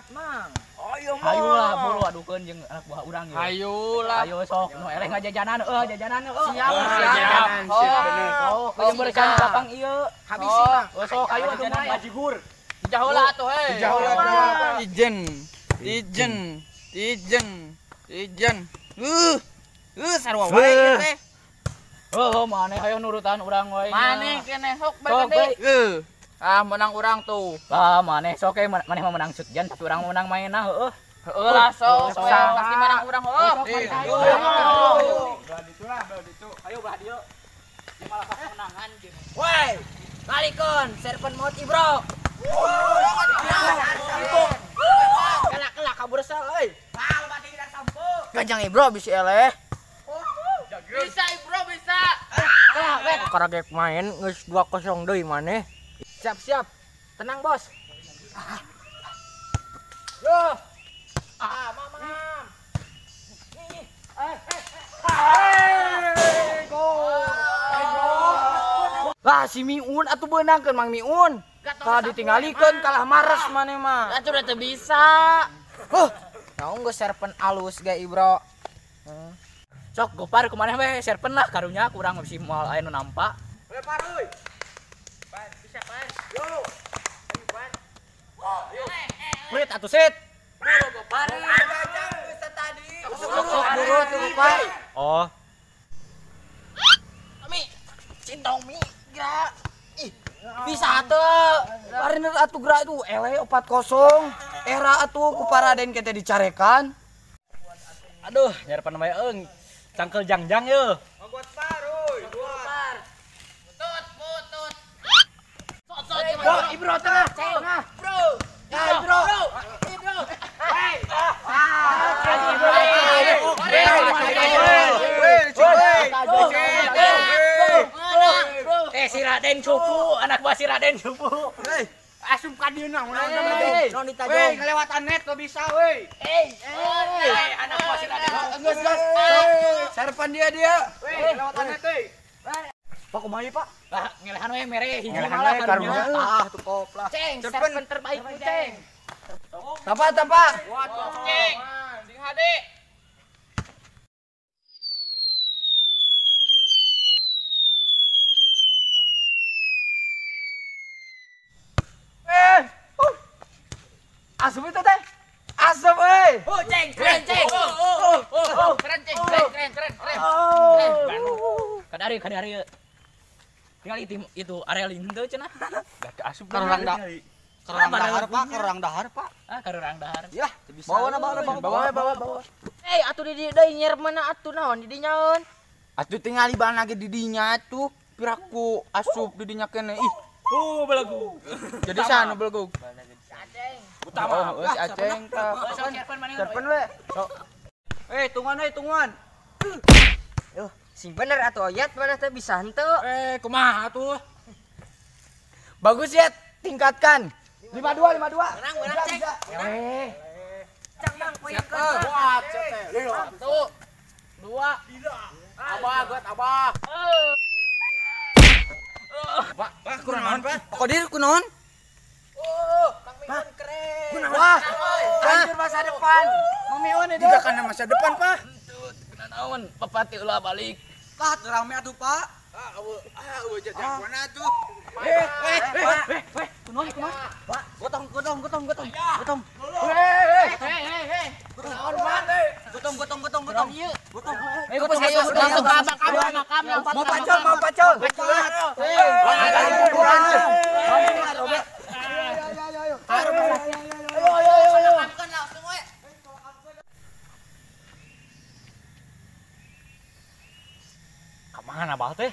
Mang. Ayo lah buru adukeun jeung anak buah urang ieu. Ayo lah. Ayo sok nu eleh ngajajanan heuh jajanan heuh. Siap siap. Oh, jeung beresan lapang ieu. Habisi mah. Oh sok ayo atuh mah bajigur. Jauh lah atuh heuh. Jauh lah. Ijen. Ijen. Ijen. Ijen. Sarua wae ieu teh. Heuh maneh hayo nurutan urang wae. Maneh keneh sok bae gede. Ah menang urang tuh. Lah maneh sok e maneh mah menang sutjan tapi urang mah menang mainna heueuh. Heueuh lah sok pasti menang urang heueuh. Belah ditu lah, belah ditu. Ayo belah dieu. Ieu malah kemenangan jeung. Woi, balikeun serpen maut Ibro. Kelak-kelak kabur sel euy. Wah, loba tinggal sampo. Ganjang Ibro bisi eleh. Bisa Ibro bisa. Kelak we karagek main geus 2-0 deui maneh. Siap-siap. Tenang, Bos. Yo. Ah, mamam. Nih. Gol. Lah si Miun atuh beunangkeun Mang Miun. Kalah ditinggalikeun kalah mares maneh mah. Atuh udah teu bisa. Huh. Naon geus serpen alus ge Ibro. Sok gopar kumaneh we serpen lah karunya kurang bisi moal aya nu nampak. Lempar euy. Bisa pan. Yo. Ayo pan. Kulit atuh sit. Buru gopar. Bisa tadi. Sok buru atuh gopar. Oh. Mi. Cintong mi gerak. Ih, bisa teu. Pariner atuh gerak itu eleh 4-0. Era atuh ku Paraden kita dicarekan. Aduh, nyarpan wae eung. Cangkel jangjang yeuh. Buat par euy. Buat. Butut, butut. Bro, Ibro tengah, tengah. Bro. Ya, Ibro. Ibro. Hei. Eh, si Raden cupu, anak buah si Raden cupu. Asup ka dieu naon naon ditajong. Weh, ngelewatan net lo bisa weh. Eh, anak buah si Raden. Geus geus. Serpan dia dia. Weh, ngelewatan net euy. Pak kumaha ieu, Pak? Lah, ngelehan we mere hiji Ngelehan malah we karunya. Ah, tuh kop lah. Ceng, serpen terbaik ceng. Tapa, tapa. Ceng, sing hade. Asup itu teh. Asup euy. Oh, ceng, keren ceng. Oh, keren ceng, keren keren keren keren. Kadari kadari. Tinggal itu area link teu cenah. Asup karurang karurang dahar Pak, karurang dahar Pak. Ah, karurang dahar. Ya, bisa. Bawa bawa bawa bawa bawa. Eh, atuh di dieu deui nyer mana atuh naon di dinya eun. Atuh tingali bana ge di dinya atuh. Piraku asup di dinya keneh. Ih. Oh, belagu. Jadi sana belagug. Aceng. Utama. Oh, si Aceng tah. Serpen we. Eh, tungguan euy, tungguan. Yuh, sing bener atuh oyat mana teh bisa henteu. Eh, kumaha atuh? Bagus ya, tingkatkan. 5-2, 5-2. Menang, menang, Ceng. Eh. Cang, Bang, poinkeun. Buat, teh. 1 2 Abah, buat abah. Pak, Pak, kurang naon, Pak? Pak Kodir kunaon? Oh, Mang Miun keren. Wah, hancur masa depan. Mang Miun itu. Tidak karena masa depan, Pak. Entut, kena naon, pepati ulah balik. Lah, rame atuh, Pak. Ah, eueuh jagoan atuh. Eh, kunaon, kunaon? Pak, gotong, gotong, gotong, gotong. Gotong. Hei, hei. Kunaon, Pak? Gotong, gotong, gotong, gotong. Gotong. Eh, gotong, gotong, Langsung ke makam, makam, Mau pacol, mau pacol. Ayo, ayo, ayo, ayo. Langsung we. Kamana bal teh?